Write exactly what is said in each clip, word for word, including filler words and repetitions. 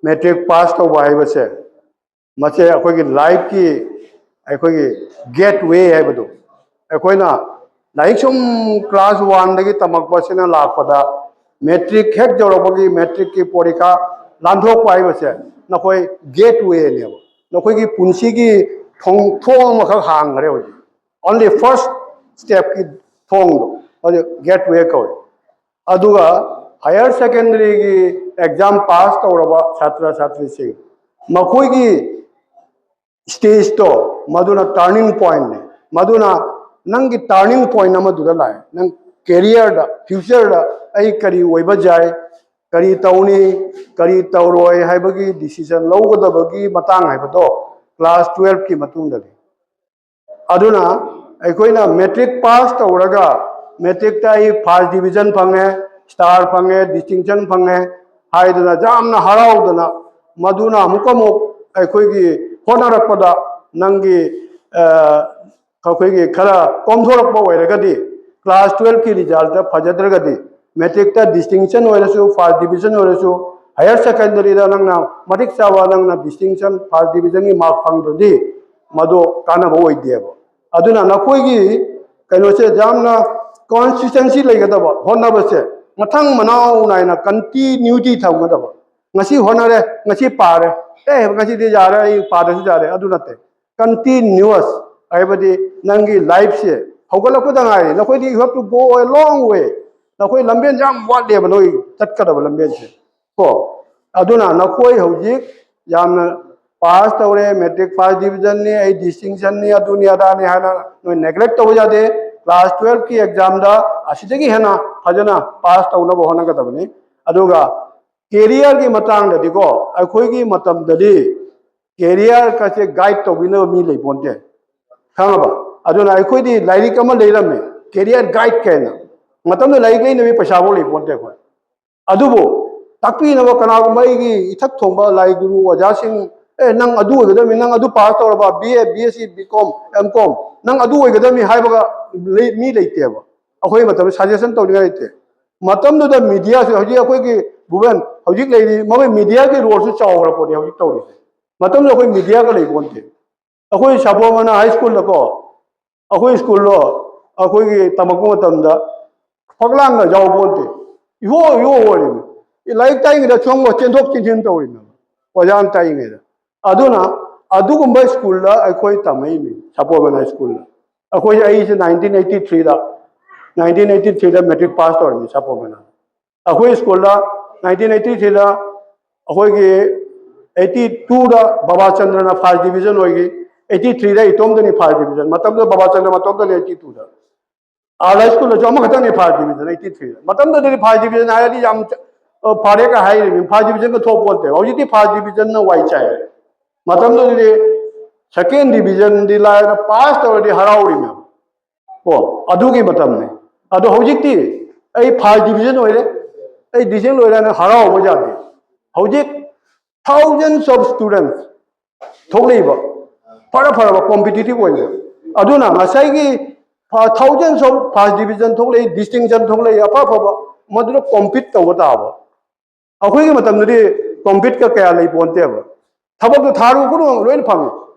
Matric pass ꯇꯧꯕ ꯍꯥꯏꯕꯁꯦ, ꯃꯁꯦ ꯑꯩꯈꯣꯏꯒꯤ ꯂꯥꯏꯐꯀꯤ ꯑꯩꯈꯣꯏꯒꯤ ꯒꯦꯠꯋꯦ ꯍꯥꯏꯕꯗꯣ, ꯑꯩꯈꯣꯏꯅ ꯂꯥꯏꯔꯤꯛ ꯁꯨꯝ ꯀ꯭ꯂꯥꯁ ꯋꯥꯟꯗꯒꯤ ꯇꯝꯃꯛꯄꯁꯤꯅ ꯂꯥꯛꯄꯗ, ꯃꯦꯇ꯭ꯔꯤꯛ ꯍꯦꯛ ꯌꯧꯔꯛꯄꯒꯤ ꯃꯦꯇ꯭ꯔꯤꯛꯀꯤ ꯄꯣꯔꯤꯈꯥ ꯂꯥꯟꯊꯣꯛꯄ ꯍꯥꯏꯕꯁꯦ ꯅꯈꯣꯏ ꯒꯦꯠꯋꯦꯅꯦꯕ, ꯅꯈꯣꯏꯒꯤ ꯄꯨꯟꯁꯤꯒꯤ ꯊꯣꯡ ꯊꯣꯡ ꯑꯃꯈꯛ ꯍꯥꯡꯈ꯭ꯔꯦ ꯍꯧꯖꯤꯛ꯫ Only first stepꯀꯤ ꯊꯣꯡꯗꯣ ꯍꯧꯖꯤꯛ ꯒꯦꯠꯋꯦ ꯀꯧꯏ꯫ ꯑꯗꯨꯒ ꯍꯥꯌꯔ ꯁꯦꯀꯦꯟꯗꯔꯤꯒꯤ ꯑꯦꯛꯖꯥꯝ ꯄꯥꯁ ꯇꯧꯔꯕ ꯁꯥꯇ꯭ꯔ ꯁꯥꯇ꯭ꯔꯤꯁꯤꯡ, ꯃꯈꯣꯏꯒꯤ ꯁ꯭ꯇꯦꯖꯇꯣ, ꯃꯗꯨꯅ ꯇꯔꯅꯤꯡ ꯄꯣꯏꯟꯅꯦ꯫ ꯃꯗꯨꯅ ꯅꯪꯒꯤ ꯇꯔꯅꯤꯡ ꯄꯣꯏꯟ ꯑꯃꯗꯨꯗ ꯂꯥꯛꯑꯦ꯫ ꯅꯪ ꯀꯦꯔꯤꯌꯔꯗ, ꯐ꯭ꯌꯨꯆꯔꯗ ꯑꯩ ꯀꯔꯤ ꯑꯣꯏꯕ ꯌꯥꯏ, ꯀꯔꯤ ꯇꯧꯅꯤ, ꯀꯔꯤ ꯇꯧꯔꯣꯏ ꯍꯥꯏꯕꯒꯤ ꯗꯤꯁꯤꯖꯟ ꯂꯧꯒꯗꯕꯒꯤ ꯃꯇꯥꯡ ꯍꯥꯏꯕꯗꯣ ꯀ꯭ꯂꯥꯁ ꯇꯨꯌꯦꯜꯐꯀꯤ ꯃꯇꯨꯡꯗꯅꯤ꯫ ꯑꯗꯨꯅ ꯑꯩꯈꯣꯏꯅ ꯃꯦꯇ꯭ꯔꯤꯛ ꯄꯥꯁ ꯇꯧꯔꯒ, ꯃꯦꯇ꯭ꯔꯤꯛꯇ ꯑꯩ ꯐꯥꯔꯁ ꯗꯤꯕꯤꯖꯟ ꯐꯪꯉꯦ, ꯁ꯭ꯇꯥꯔ ꯐꯪꯉꯦ, ꯗꯤꯁꯇꯤꯡꯁꯟ ꯐꯪꯉꯦ ꯍꯥꯏꯗꯅ ꯌꯥꯝꯅ ꯍꯔꯥꯎꯗꯅ, ꯃꯗꯨꯅ ꯑꯃꯨꯛ ꯑꯃꯨꯛ ꯑꯩꯈꯣꯏꯒꯤ ꯍꯣꯠꯅꯔꯛꯄꯗ ꯅꯪꯒꯤ, ꯑ, ꯑꯩꯈꯣꯏꯒꯤ ꯈꯔ ꯀꯣꯝꯊꯣꯔꯛꯄ ꯑꯣꯏꯔꯒꯗꯤ, ꯀ꯭ꯂꯥꯁ ꯇꯨꯌꯦꯜꯐꯀꯤ ꯔꯤꯖꯜꯇ ꯐꯖꯗ꯭ꯔꯒꯗꯤ, ꯃꯦꯇ꯭ꯔꯤꯛꯇ ꯗꯤꯁꯇꯤꯡꯁꯟ ꯑꯣꯏꯔꯁꯨ, ꯐꯥꯔꯁ ꯗꯤꯕꯤꯖꯟ ꯑꯣꯏꯔꯁꯨ, ꯍꯥꯌꯔ ꯁꯦꯀꯦꯟꯗꯔꯤꯗ ꯅꯪꯅ ꯃꯇꯤꯛ ꯆꯥꯕ, ꯅꯪꯅ ꯗꯤꯁꯇꯤꯡꯁꯟ, ꯐꯥꯔꯁ ꯗꯤꯕꯤꯖꯟꯒꯤ ꯃꯥꯔꯛ ꯐꯪꯗ꯭ꯔꯗꯤ, ꯃꯗꯨ ꯀꯥꯟꯅꯕ ꯑꯣꯏꯗꯦꯕ꯫ ꯑꯗꯨꯅ ꯅꯈꯣꯏꯒꯤ ꯀꯩꯅꯣꯁꯦ ꯌꯥꯝꯅ ꯀꯟꯁꯤꯁꯇꯦꯟꯁꯤ ꯂꯩꯒꯗꯕ, ꯍꯣꯠꯅꯕꯁꯦ ꯃꯊꯪ ꯃꯅꯥꯎ ꯅꯥꯏꯅ ꯀꯟꯇꯤꯅ꯭ꯌꯨꯇꯤ ꯊꯝꯒꯗꯕ꯫ ꯉꯁꯤ ꯍꯣꯠꯅꯔꯦ, ꯉꯁꯤ ꯄꯥꯔꯦ, ꯑꯦ, ꯉꯁꯤꯗꯤ ꯌꯥꯔꯦ, ꯑꯩ ꯄꯥꯗ꯭ꯔꯁꯨ ꯌꯥꯔꯦ, ꯑꯗꯨ ꯅꯠꯇꯦ꯫ ꯀꯟꯇꯤꯅ꯭ꯌꯨꯁ ꯍꯥꯏꯕꯗꯤ ꯅꯪꯒꯤ ꯂꯥꯏꯐꯁꯦ ꯍꯧꯒꯠꯂꯛꯄꯗ ꯉꯥꯏꯔꯤ꯫ ꯅꯈꯣꯏꯗꯤ you have to go a long way꯫ ꯅꯈꯣꯏ ꯂꯝꯕꯦꯟ ꯌꯥꯝ ꯋꯥꯠꯂꯦꯕ, ꯅꯣꯏ ꯆꯠꯀꯗꯕ ꯂꯝꯕꯦꯟꯁꯦ꯫ ꯀꯣ, ꯑꯗꯨꯅ ꯅꯈꯣꯏ ꯍꯧꯖꯤꯛ ꯌꯥꯝꯅ ꯄꯥꯁ ꯇꯧꯔꯦ, ꯃꯦꯇ꯭ꯔꯤꯛ ꯐꯥꯔꯁ ꯗꯤꯕꯤꯖꯟꯅꯤ, ꯑꯩ ꯗꯤꯁꯇꯤꯡꯁꯟꯅꯤ, ꯑꯗꯨꯅꯤ ꯑꯗꯥꯅꯤ ꯍꯥꯏꯅ ꯅꯣꯏ ꯅꯦꯒ꯭ꯂꯦꯛ ꯇꯧꯕ ꯌꯥꯗꯦ꯫ ꯀ꯭ꯂꯥꯁ ꯇꯨꯌꯦꯜꯐꯀꯤ ꯑꯦꯛꯖꯥꯝꯗ ꯑꯁꯤꯗꯒꯤ ꯍꯦꯟꯅ ꯐꯖꯅ ꯄꯥꯁ ꯇꯧꯅꯕ ꯍꯣꯠꯅꯒꯗꯕꯅꯤ꯫ ꯑꯗꯨꯒ ꯀꯦꯔꯤꯌꯔꯒꯤ ꯃꯇꯥꯡꯗꯗꯤꯀꯣ, ꯑꯩꯈꯣꯏꯒꯤ ꯃꯇꯝꯗꯗꯤ ꯀꯦꯔꯤꯌꯔꯒꯁꯦ ꯒꯥꯏꯗ ꯇꯧꯕꯤꯅꯕ ꯃꯤ ꯂꯩꯄꯣꯟꯇꯦ, ꯈꯪꯉꯕ? ꯑꯗꯨꯅ ꯑꯩꯈꯣꯏꯗꯤ ꯂꯥꯏꯔꯤꯛ ꯑꯃ ꯂꯩꯔꯝꯃꯦ, ꯀꯦꯔꯤꯌꯔ ꯒꯥꯏꯗ ꯀꯥꯏꯅ꯫ ꯃꯇꯝꯗꯨꯗ ꯂꯥꯏꯔꯤꯛ ꯂꯩꯅꯕꯒꯤ ꯄꯩꯁꯥꯐꯥꯎ ꯂꯩꯄꯣꯟꯇꯦ ꯑꯩꯈꯣꯏ꯫ ꯑꯗꯨꯕꯨ ꯇꯥꯛꯄꯤꯅꯕ ꯀꯅꯥꯒꯨꯝꯕ ꯑꯩꯒꯤ ꯏꯊꯛ ꯊꯣꯡꯕ ꯂꯥꯏ ꯒꯨꯔꯨ ꯑꯣꯖꯥꯁꯤꯡ, "ꯑꯦ, ꯅꯪ ꯑꯗꯨ ꯑꯣꯏꯒꯗꯕꯅꯤ, ꯅꯪ ꯑꯗꯨ ꯄꯥꯁ ꯇꯧꯔꯕ, B A, B S C, B Kom, M ꯀꯣꯝ, ꯅꯪ ꯑꯗꯨ ꯑꯣꯏꯒꯗꯕꯅꯤ" ꯍꯥꯏꯕꯒ ꯂꯩ-, ꯃꯤ ꯂꯩꯇꯦꯕ꯫ ꯑꯩꯈꯣꯏ ꯃꯇꯝꯗ ꯁꯖꯦꯁꯟ ꯇꯧꯅꯤꯡꯉꯥꯏ ꯂꯩꯇꯦ꯫ ꯃꯇꯝꯗꯨꯗ ꯃꯤꯗꯤꯌꯥꯁꯨ, ꯍꯧꯖꯤꯛ ꯑꯩꯈꯣꯏꯒꯤ ꯚꯨꯕꯦꯟ, ꯍꯧꯖꯤꯛ ꯂꯩꯔꯤ ꯃꯈꯣꯏ ꯃꯦꯗꯤꯌꯥꯒꯤ ꯔꯣꯜꯁꯨ ꯆꯥꯎꯈ꯭ꯔ ꯄꯣꯠꯅꯤ ꯍꯧꯖꯤꯛ ꯇꯧꯔꯤꯁꯦ꯫ ꯃꯇꯝꯗꯨꯗ ꯑꯩꯈꯣꯏ ꯃꯦꯗꯤꯌꯥꯒ ꯂꯩ ꯄꯣꯟꯇꯦ꯫ ꯑꯩꯈꯣꯏ ꯁꯥꯄꯣꯝ ꯃꯅꯥ ꯍꯥꯏ ꯁ꯭ꯀꯨꯜꯗꯀꯣ, ꯑꯩꯈꯣꯏ ꯁ꯭ꯀꯨꯜꯗꯣ ꯑꯩꯈꯣꯏꯒꯤ ꯇꯝꯃꯛꯄ ꯃꯇꯝꯗ ꯐꯛꯂꯥꯡꯒ ꯌꯥꯎ ꯄꯣꯟꯇꯦ꯫ ꯏꯍꯣ ꯏꯍꯣ ꯑꯣꯏꯔꯤꯃꯤ꯫ ꯂꯥꯏꯔꯤꯛ ꯇꯥꯛꯏꯉꯩꯗ ꯁꯣꯝꯒ ꯆꯦꯟꯊꯣꯛ ꯆꯦꯟꯁꯤꯟ ꯇꯧꯔꯤꯃꯤ ꯑꯣꯖꯥꯅ ꯇꯥꯛꯏꯉꯩꯗ꯫ ꯑꯗꯨꯅ ꯑꯗꯨꯒꯨꯝꯕ ꯁ꯭ꯀꯨꯜꯗ ꯑꯩꯈꯣꯏ ꯇꯝꯃꯛꯏꯃꯤ, ꯁꯥꯄꯣꯝ ꯃꯅꯥ ꯁ꯭ꯀꯨꯜꯗ꯫ ꯑꯩꯈꯣꯏ, ꯑꯩꯁꯦ ꯅꯥꯏꯟꯇꯤꯟ ꯑꯩꯠꯇꯤ ꯊ꯭ꯔꯤꯗ, ꯅꯥꯏꯟꯇꯤꯟ ꯑꯩꯠꯇꯤ ꯊ꯭ꯔꯤꯗ ꯃꯦꯇ꯭ꯔꯤꯛ ꯄꯥꯁ ꯇꯧꯔꯝꯃꯤ ꯁꯥꯄꯣꯝ ꯃꯅꯥ꯫ ꯑꯩꯈꯣꯏ ꯁ꯭ꯀꯨꯜꯗ ꯅꯥꯏꯟꯇꯤꯟ ꯑꯩꯠꯇꯤ ꯊ꯭ꯔꯤꯗ ꯑꯩꯈꯣꯏꯒꯤ ꯑꯩꯠꯇꯤ ꯇꯨꯗ ꯕꯕꯥꯆꯟꯗ꯭ꯔꯅ ꯐꯥꯔꯁ ꯗꯤꯕꯤꯖꯟ ꯑꯣꯏꯈꯤ꯫ ꯑꯩꯠꯇꯤ ꯊ꯭ꯔꯤꯗ ꯏꯇꯣꯝꯗꯅꯤ ꯐꯥꯔꯁ ꯗꯤꯕꯤꯖꯟ꯫ ꯃꯇꯝꯗꯨꯗ ꯕꯕꯥꯆꯟꯗ꯭ꯔ ꯃꯇꯣꯝꯇꯅꯤ ꯑꯩꯠꯇꯤ ꯇꯨꯗ꯫ ꯑꯥꯔ ꯍꯥꯏ ꯁ꯭ꯀꯨꯜꯗꯁꯨ ꯑꯃꯈꯛꯇꯪꯅꯤ ꯐꯥꯔꯁ ꯗꯤꯕꯤꯖꯟ, ꯑꯩꯠꯇꯤ ꯊ꯭ꯔꯤꯗ꯫ ꯃꯇꯝꯗꯨꯗꯗꯤ ꯐꯥꯔꯁ ꯗꯤꯕꯤꯖꯟ ꯍꯥꯏꯔꯗꯤ ꯌꯥꯝ ꯆ-, ꯑ, ꯐꯔꯦꯒ ꯍꯥꯏꯔꯤꯕꯅꯤ꯫ ꯐꯥꯔꯁ ꯗꯤꯕꯤꯖꯟꯒ ꯊꯣꯛꯄ ꯄꯣꯠꯇꯦ꯫ ꯍꯧꯖꯤꯛꯇꯤ ꯐꯥꯔꯁ ꯗꯤꯕꯤꯖꯟꯅ ꯋꯥꯏ ꯆꯥꯏꯔꯦ꯫ ꯃꯇꯝꯗꯨꯗꯗꯤ ꯁꯦꯀꯦꯟ ꯗꯤꯕꯤꯖꯟꯗꯤ ꯂꯥꯏꯔꯅ ꯄꯥꯁ ꯇꯧꯔꯗꯤ ꯍꯔꯥꯎꯔꯤꯃꯦ꯫ ꯀꯣ, ꯑꯗꯨꯒꯤ ꯃꯇꯝꯅꯤ꯫ ꯑꯗꯣ ꯍꯧꯖꯤꯛꯇꯤ ꯑꯩ ꯐꯥꯔꯁ ꯗꯤꯕꯤꯖꯟ ꯑꯣꯏꯔꯦ, ꯑꯩ ꯗꯤꯁꯇ꯭ꯔꯤꯛ ꯂꯣꯏꯔꯦꯅ ꯍꯔꯥꯎꯕ ꯌꯥꯗꯦ꯫ ꯍꯧꯖꯤꯛ thousands of students ꯊꯣꯛꯂꯛꯏꯕ, ꯐꯔ ꯐꯔꯕ ꯀꯣꯝꯄꯤꯇꯤꯇꯤꯚ ꯑꯣꯏꯅ꯫ ꯑꯗꯨꯅ ꯉꯁꯥꯏꯒꯤ thousands of first division ꯊꯣꯛꯂꯛꯏ, distinction ꯊꯣꯛꯂꯛꯏ, ꯑꯐ ꯑꯐꯕ, ꯃꯗꯨꯗ ꯀꯣꯝꯄꯤꯠ ꯇꯧꯕ ꯇꯥꯕ꯫ ꯑꯩꯈꯣꯏꯒꯤ ꯃꯇꯝꯗꯗꯤ ꯀꯣꯝꯄꯤꯠꯀ ꯀꯌꯥ ꯂꯩ ꯄꯣꯟꯇꯦꯕ꯫ ꯊꯕꯛꯇꯨ ꯊꯥꯔꯨ ꯈꯨꯗꯤꯡꯃꯛ ꯂꯣꯏꯅ ꯐꯪꯉꯤ꯫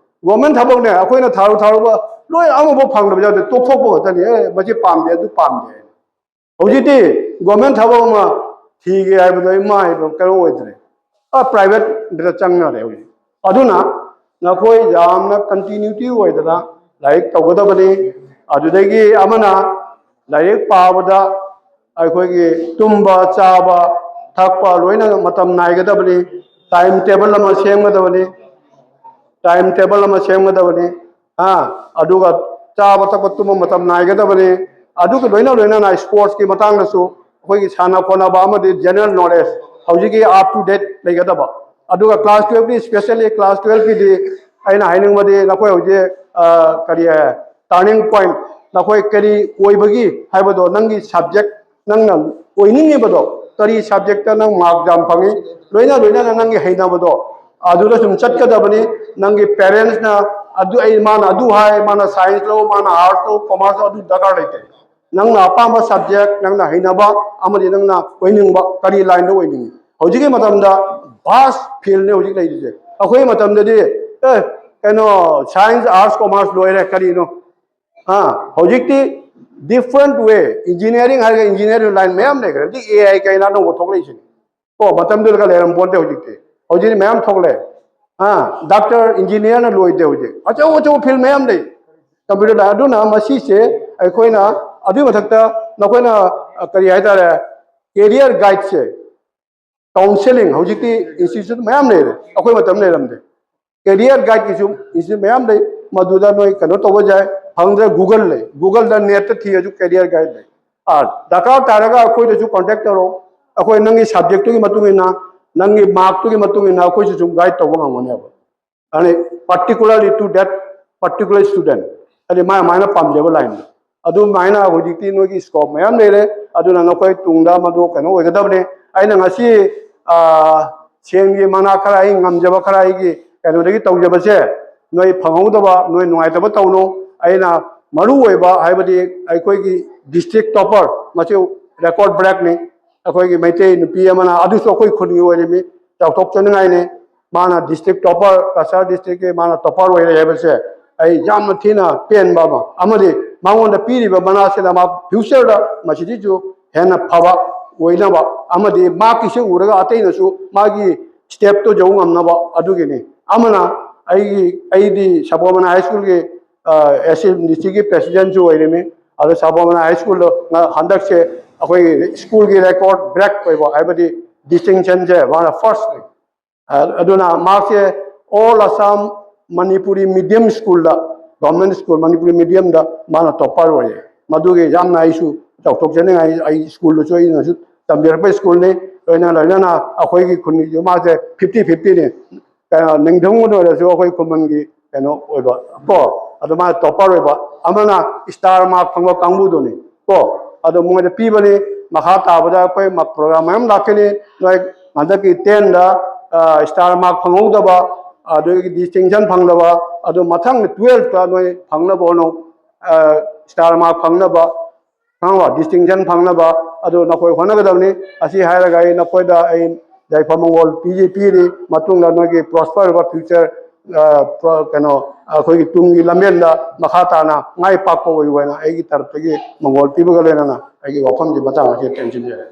ꯒꯣꯔꯃꯦꯟ ꯊꯕꯛꯅꯦ, ꯑꯩꯈꯣꯏꯅ ꯊꯥꯔꯨ ꯊꯥꯔꯨꯕ ꯂꯣꯏ ꯑꯃꯐꯥꯎ ꯐꯪꯗꯕ ꯌꯥꯎꯗꯦ, ꯇꯣꯛꯊꯣꯛꯄ ꯈꯛꯇꯅꯤ꯫ "ꯑꯦ, ꯃꯁꯤ ꯄꯥꯝꯗꯦ, ꯑꯗꯨ ꯄꯥꯝꯗꯦ" ꯍꯥꯏꯅ꯫ ꯍꯧꯖꯤꯛꯇꯤ ꯒꯣꯔꯃꯦꯟ ꯊꯕꯛ ꯑꯃ ꯊꯤꯒꯦ ꯍꯥꯏꯕꯗꯣ ꯏꯃꯥ ꯏꯕ ꯀꯩꯅꯣ ꯑꯣꯏꯗ꯭ꯔꯦ, ꯑ, ꯄ꯭ꯔꯥꯏꯚꯦꯠꯇ ꯆꯪꯅꯔꯦ ꯍꯧꯖꯤꯛ꯫ ꯑꯗꯨꯅ ꯅꯈꯣꯏ ꯌꯥꯝꯅ ꯀꯟꯇꯤꯅ꯭ꯌꯨꯇꯤ ꯑꯣꯏꯗꯅ ꯂꯥꯏꯔꯤꯛ ꯇꯧꯒꯗꯕꯅꯤ꯫ ꯑꯗꯨꯗꯒꯤ ꯑꯃꯅ ꯂꯥꯏꯔꯤꯛ ꯄꯥꯕꯗ ꯑꯩꯈꯣꯏꯒꯤ ꯇꯨꯝꯕ, ꯆꯥꯕ, ꯊꯛꯄ ꯂꯣꯏꯅ ꯃꯇꯝ ꯅꯥꯏꯒꯗꯕꯅꯤ꯫ ꯇꯥꯏꯝ ꯇꯦꯕꯜ ꯑꯃ ꯁꯦꯝꯒꯗꯕꯅꯤ꯫ ꯇꯥꯏꯝ ꯇꯦꯕꯜ ꯑꯃ ꯁꯦꯝꯒꯗꯕꯅꯤ꯫ ꯑꯥ, ꯑꯗꯨꯒ ꯆꯥꯕ ꯊꯛꯄ ꯇꯨꯝꯕ ꯃꯇꯝ ꯅꯥꯏꯒꯗꯕꯅꯤ꯫ ꯑꯗꯨꯒ ꯂꯣꯏꯅ ꯂꯣꯏꯅꯅ ꯁ꯭ꯄꯣꯔꯠꯁꯀꯤ ꯃꯇꯥꯡꯗꯁꯨ ꯑꯩꯈꯣꯏꯒꯤ ꯁꯥꯟꯅ ꯈꯣꯠꯅꯕ ꯑꯃꯗꯤ ꯖꯦꯅꯔꯦꯜ ꯅꯣꯂꯦꯖ ꯍꯧꯖꯤꯛꯀꯤ ꯑꯞ ꯇꯨ ꯗꯦꯠ ꯂꯩꯒꯗꯕ꯫ ꯑꯗꯨꯒ ꯀ꯭ꯂꯥꯁ ꯇꯨꯌꯦꯜꯐꯀꯤ, ꯏꯁꯄꯦꯁꯦꯜꯂꯤ ꯀ꯭ꯂꯥꯁ ꯇꯨꯌꯦꯜꯐꯀꯤꯗꯤ ꯑꯩꯅ ꯍꯥꯏꯅꯤꯡꯕꯗꯤ ꯅꯈꯣꯏ ꯍꯧꯖꯤꯛ, ꯑ, ꯀꯔꯤ ꯍꯥꯏ, ꯇꯔꯅꯤꯡ ꯄꯣꯏꯟꯠ, ꯅꯈꯣꯏ ꯀꯔꯤ ꯑꯣꯏꯕꯒꯤ ꯍꯥꯏꯕꯗꯣ, ꯅꯪꯒꯤ ꯁꯕꯖꯦꯛ ꯅꯪꯅ ꯑꯣꯏꯅꯤꯡꯉꯤꯕꯗꯣ, ꯀꯔꯤ ꯁꯕꯖꯦꯛꯇ ꯅꯪ ꯃꯥꯔꯛ ꯌꯥꯝ ꯐꯪꯉꯤ, ꯂꯣꯏꯅ ꯂꯣꯏꯅꯅ ꯅꯪꯒꯤ ꯍꯩꯅꯕꯗꯣ ꯑꯗꯨꯗ ꯁꯨꯝ ꯆꯠꯀꯗꯕꯅꯤ꯫ ꯅꯪꯒꯤ ꯄꯦꯔꯦꯟꯁꯅ ꯑꯗꯨ, "ꯑꯩ, ꯃꯥꯅ ꯑꯗꯨ ꯍꯥꯏ, ꯃꯥꯅ ꯁꯥꯏꯟꯁ ꯂꯧ, ꯃꯥꯅ ꯑꯥꯔꯠꯁ ꯂꯧ, ꯀꯣꯃꯔꯁ ꯂꯧ", ꯑꯗꯨ ꯗꯔꯀꯥꯔ ꯂꯩꯇꯦ꯫ ꯅꯪꯅ ꯑꯄꯥꯝꯕ ꯁꯕꯖꯦꯛ, ꯅꯪꯅ ꯍꯩꯅꯕ ꯑꯃꯗꯤ ꯅꯪꯅ ꯑꯣꯏꯅꯤꯡꯕ ꯀꯔꯤ ꯂꯥꯏꯟꯗ ꯑꯣꯏꯅꯤꯡꯉꯤ? ꯍꯧꯖꯤꯛꯀꯤ ꯃꯇꯝꯗ ꯚꯥꯁ ꯐꯤꯜꯅꯦ ꯍꯧꯖꯤꯛ ꯂꯩꯔꯤꯁꯦ꯫ ꯑꯩꯈꯣꯏꯒꯤ ꯃꯇꯝꯗꯗꯤ ꯑꯦ ꯀꯩꯅꯣ, ꯁꯥꯏꯟꯁ, ꯑꯥꯔꯠꯁ, ꯀꯣꯃꯔꯁ ꯂꯣꯏꯔꯦ, ꯀꯔꯤꯅꯣ? ꯑꯥ, ꯍꯧꯖꯤꯛꯇꯤ different way, ꯏꯟꯖꯤꯅꯤꯌꯥꯔꯤꯡ ꯍꯥꯏꯔꯒ ꯏꯟꯖꯤꯅꯤꯌꯥꯔꯤꯡ ꯂꯥꯏꯟ ꯃꯌꯥꯝ ꯂꯩꯈ꯭ꯔꯦ꯫ ꯍꯧꯖꯤꯛ ꯑꯦ ꯑꯥꯏ ꯀꯩꯅ ꯑꯅꯧꯕ ꯊꯣꯛꯂꯛꯏꯁꯤꯅꯤ꯫ ꯀꯣ, ꯃꯇꯝꯗꯨꯗꯒ ꯂꯩꯔꯝ ꯄꯣꯟꯇꯦ ꯍꯧꯖꯤꯛꯇꯤ꯫ ꯍꯧꯖꯤꯛꯇꯤ ꯃꯌꯥꯝ ꯊꯣꯛꯂꯛꯑꯦ꯫ ꯑꯥ, ꯗꯥꯛꯇꯔ, ꯏꯟꯖꯤꯅꯤꯌꯥꯔꯅ ꯂꯣꯏꯗꯦ ꯍꯧꯖꯤꯛ꯫ ꯑꯆꯧ ꯑꯆꯧꯕ ꯐꯤꯜ ꯃꯌꯥꯝ ꯂꯩ ꯀꯝꯄ꯭ꯌꯨꯇꯔ ꯂꯥꯏꯟ꯫ ꯑꯗꯨꯅ ꯃꯁꯤꯁꯦ ꯑꯩꯈꯣꯏꯅ ꯑꯗꯨꯒꯤ ꯃꯊꯛꯇ ꯅꯈꯣꯏꯅ, ꯑ, ꯀꯔꯤ ꯍꯥꯏꯇꯥꯔꯦ, ꯀꯦꯔꯤꯌꯔ ꯒꯥꯏꯗꯁꯦ, ꯀꯥꯎꯟꯁꯦꯂꯤꯡ ꯍꯧꯖꯤꯛꯇꯤ ꯏꯟꯁꯇꯤꯇ꯭ꯌꯨꯠ ꯃꯌꯥꯝ ꯂꯩꯔꯦ, ꯑꯩꯈꯣꯏ ꯃꯇꯝ ꯂꯩꯔꯝꯗꯦ꯫ ꯀꯦꯔꯤꯌꯔ ꯒꯥꯏꯗꯀꯤꯁꯨ ꯏꯟꯁꯇꯤꯇ꯭ꯌꯨꯠ ꯃꯌꯥꯝ ꯂꯩ, ꯃꯗꯨꯗ ꯅꯣꯏ ꯀꯩꯅꯣ ꯇꯧꯕ ꯌꯥꯏ꯫ ꯐꯪꯗ꯭ꯔꯦ, ꯒꯨꯒꯜ ꯂꯩ, ꯒꯨꯒꯜꯗ ꯅꯦꯠꯇ ꯊꯤꯔꯁꯨ ꯀꯦꯔꯤꯌꯔ ꯒꯥꯏꯗ ꯂꯩ꯫ ꯑꯥ, ꯗꯔꯀꯥꯔ ꯇꯥꯔꯒ ꯑꯩꯈꯣꯏꯗꯁꯨ ꯀꯣꯟꯇꯦꯛ ꯇꯧꯔꯣ꯫ ꯑꯩꯈꯣꯏ ꯅꯪꯒꯤ ꯁꯕꯖꯦꯛꯇꯨꯒꯤ ꯃꯇꯨꯡ ꯏꯟꯅ, ꯅꯪꯒꯤ ꯃꯥꯔꯛꯇꯨꯒꯤ ꯃꯇꯨꯡ ꯏꯟꯅ ꯑꯩꯈꯣꯏꯁꯨ ꯁꯨꯝ ꯒꯥꯏꯗ ꯇꯧꯕ ꯉꯝꯒꯅꯦꯕ꯫ ꯑꯗꯩ particularly to that particular student, ꯍꯥꯏꯗꯤ ꯃꯥꯏ ꯃꯥꯏꯅ ꯄꯥꯝꯖꯕ ꯂꯥꯏꯟꯗꯣ꯫ ꯑꯗꯨꯃꯥꯏꯅ ꯍꯧꯖꯤꯛꯇꯤ ꯅꯣꯏꯒꯤ ꯁ꯭ꯀꯣꯞ ꯃꯌꯥꯝ ꯂꯩꯔꯦ꯫ ꯑꯗꯨꯅ ꯅꯈꯣꯏ ꯇꯨꯡꯗ ꯃꯗꯨ ꯀꯩꯅꯣ ꯑꯣꯏꯒꯗꯕꯅꯦ꯫ ꯑꯩꯅ ꯉꯁꯤ, ꯑꯥ, ꯁꯦꯟꯒꯤ ꯃꯅꯥ ꯈꯔ, ꯑꯩ ꯉꯝꯖꯕ ꯈꯔ, ꯑꯩꯒꯤ ꯀꯩꯅꯣꯗꯒꯤ ꯇꯧꯖꯕꯁꯦ ꯅꯣꯏ ꯐꯪꯍꯧꯗꯕ, ꯅꯣꯏ ꯅꯨꯡꯉꯥꯏꯇꯕ ꯇꯧꯅꯨ꯫ ꯑꯩꯅ ꯃꯔꯨ ꯑꯣꯏꯕ ꯍꯥꯏꯕꯗꯤ ꯑꯩꯈꯣꯏꯒꯤ ꯗꯤꯁꯇ꯭ꯔꯤꯛ ꯇꯣꯄꯔ, ꯃꯁꯤ ꯔꯦꯀꯣꯔꯗ ꯕ꯭ꯔꯦꯛꯅꯤ꯫ ꯑꯩꯈꯣꯏꯒꯤ ꯃꯩꯇꯩ ꯅꯨꯄꯤ ꯑꯃꯅ, ꯑꯗꯨꯁꯨ ꯑꯩꯈꯣꯏ ꯈꯨꯟꯒꯤ ꯑꯣꯏꯔꯤꯃꯤ, ꯆꯥꯎꯊꯣꯛꯆꯅꯤꯡꯉꯥꯏꯅꯤ꯫ ꯃꯥꯅ ꯗꯤꯁꯇ꯭ꯔꯤꯛ ꯇꯣꯄꯔ, ꯀꯆꯥꯔ ꯗꯤꯁꯇ꯭ꯔꯤꯛꯀꯤ ꯃꯥꯅ ꯇꯣꯄꯔ ꯑꯣꯏꯔꯦ ꯍꯥꯏꯕꯁꯦ ꯑꯩ ꯌꯥꯝꯅ ꯊꯤꯅ ꯄꯦꯟꯕ ꯑꯃ, ꯑꯃꯗꯤ ꯃꯉꯣꯟꯗ ꯄꯤꯔꯤꯕ ꯃꯅꯥꯁꯤꯅ ꯃꯥ ꯐ꯭ꯌꯨꯆꯔꯗ ꯃꯁꯤꯗꯒꯤꯁꯨ ꯍꯦꯟꯅ ꯐꯕ ꯑꯣꯏꯅꯕ, ꯑꯃꯗꯤ ꯃꯥꯒꯤꯁꯦ ꯎꯔꯒ ꯑꯇꯩꯅꯁꯨ ꯃꯥꯒꯤ ꯁ꯭ꯇꯦꯞꯇꯣ ꯌꯧ ꯉꯝꯅꯕ ꯑꯗꯨꯒꯤꯅꯤ꯫ ꯑꯃꯅ ꯑꯩꯒꯤ, ꯑꯩꯗꯤ ꯁꯕꯣꯃꯅꯥ ꯍꯥꯏ ꯁ꯭ꯀꯨꯜꯒꯤ, ꯑ, ꯑꯦꯁ ꯑꯦꯝ ꯗꯤ ꯁꯤꯒꯤ ꯄ꯭ꯔꯦꯁꯤꯗꯦꯟꯁꯨ ꯑꯣꯏꯔꯤꯃꯤ꯫ ꯑꯗꯣ ꯁꯕꯣꯃꯅꯥ ꯍꯥꯏ ꯁ꯭ꯀꯨꯜꯗꯣ ꯉ-, ꯍꯟꯗꯛꯁꯦ ꯑꯩꯈꯣꯏꯒꯤ ꯁ꯭ꯀꯨꯜꯒꯤ ꯔꯦꯀꯣꯔꯗ ꯕ꯭ꯔꯦꯛ ꯑꯣꯏꯕ, ꯍꯥꯏꯕꯗꯤ ꯗꯤꯁꯇꯤꯡꯁꯟꯁꯦ ꯃꯥꯅ ꯐꯥꯔꯁꯅꯤ꯫ ꯑ-, ꯑꯗꯨꯅ ꯃꯍꯥꯛꯁꯦ ꯑꯣꯜ ꯑꯁꯥꯝ ꯃꯅꯤꯄꯨꯔꯤ ꯃꯤꯗꯤꯌꯝ ꯁ꯭ꯀꯨꯜꯗ, ꯒꯚꯔꯟꯃꯦꯟꯠ ꯁ꯭ꯀꯨꯜ ꯃꯅꯤꯄꯨꯔꯤ ꯃꯤꯗꯤꯌꯝꯗ ꯃꯥꯅ ꯇꯣꯞꯄꯔ ꯑꯣꯏꯌꯦ꯫ ꯃꯗꯨꯒꯤ ꯌꯥꯝꯅ ꯑꯩꯁꯨ ꯆꯥꯎꯊꯣꯛꯆꯅꯤꯡꯉꯥꯏ, ꯑꯩ ꯁ꯭ꯀꯨꯜꯗꯨꯁꯨ ꯑꯩꯅꯁꯨ ꯇꯝꯖꯔꯛꯄ ꯁ꯭ꯀꯨꯜꯅꯤ꯫ ꯂꯣꯏꯅ ꯂꯣꯏꯅꯅ ꯑꯩꯈꯣꯏꯒꯤ ꯈꯨꯟꯒꯤꯁꯨ ꯃꯥꯁꯦ ꯐꯤꯐꯇꯤ ꯐꯤꯐꯇꯤꯅꯤ꯫ ꯀꯩꯅꯣ, ꯅꯤꯡꯊꯧ ꯑꯣꯏꯔꯁꯨ ꯑꯩꯈꯣꯏ ꯈꯨꯃꯟꯒꯤ ꯀꯩꯅꯣ ꯑꯣꯏꯕ ꯀꯣ, ꯑꯗꯨꯃꯥꯏꯅ ꯇꯣꯞꯄꯔ ꯑꯣꯏꯕ ꯑꯃꯅ ꯁ꯭ꯇꯥꯔ ꯃꯥꯔꯛ ꯐꯪꯕ ꯀꯥꯡꯕꯨꯗꯨꯅꯤ ꯀꯣ꯫ ꯑꯗꯣ ꯃꯣꯏꯗ ꯄꯤꯕꯅꯤ꯫ ꯃꯈꯥ ꯇꯥꯕꯗ ꯑꯩꯈꯣꯏ ꯃ-, ꯄ꯭ꯔꯣꯒ꯭ꯔꯥꯝ ꯃꯌꯥꯝ ꯂꯥꯛꯀꯅꯤ꯫ ꯅꯣꯏ ꯍꯟꯗꯛꯀꯤ ꯇꯦꯟꯗ, ꯑ, ꯁ꯭ꯇꯥꯔ ꯃꯥꯔꯛ ꯐꯪꯍꯧꯗꯕ, ꯑꯗꯨꯒꯤ ꯗꯤꯁꯇꯤꯡꯁꯟ ꯐꯪꯗꯕ, ꯑꯗꯨ ꯃꯊꯪ ꯇꯨꯋꯦꯜꯐꯇ ꯅꯣꯏ ꯐꯪꯅꯕ ꯍꯣꯠꯅꯧ꯫ ꯑ, ꯁ꯭ꯇꯥꯔ ꯃꯥꯔꯛ ꯐꯪꯅꯕ ꯈꯪꯉꯕ? Distinction ꯐꯪꯅꯕ ꯑꯗꯨ ꯅꯈꯣꯏ ꯍꯣꯠꯅꯒꯗꯕꯅꯤ꯫ ꯑꯁꯤ ꯍꯥꯏꯔꯒ ꯑꯩ ꯅꯈꯣꯏꯗ ꯑꯩ ꯌꯥꯏꯐ ꯃꯪꯒꯣꯜ ꯄꯤꯖ-, ꯄꯤꯔꯤ꯫ ꯃꯇꯨꯡꯗ ꯅꯣꯏꯒꯤ prosper ꯑꯣꯏꯕ future, ꯑ, pro-, ꯀꯩꯅꯣ, ꯑꯩꯈꯣꯏꯒꯤ ꯇꯨꯡꯒꯤ ꯂꯝꯕꯦꯟꯗ ꯃꯈꯥ ꯇꯥꯅ ꯃꯥꯏ ꯄꯥꯛꯄ ꯑꯣꯏꯌꯨ ꯍꯥꯏꯅ ꯑꯩꯒꯤ ꯇꯔꯞꯇꯒꯤ ꯃꯪꯒꯣꯜ ꯄꯤꯕꯒ ꯂꯣꯏꯅꯅ ꯑꯩꯒꯤ ꯋꯥꯐꯝꯁꯤ ꯃꯇꯥꯡ ꯑꯁꯤꯗ ꯇꯦꯟꯁꯤꯟꯖꯔꯦ꯫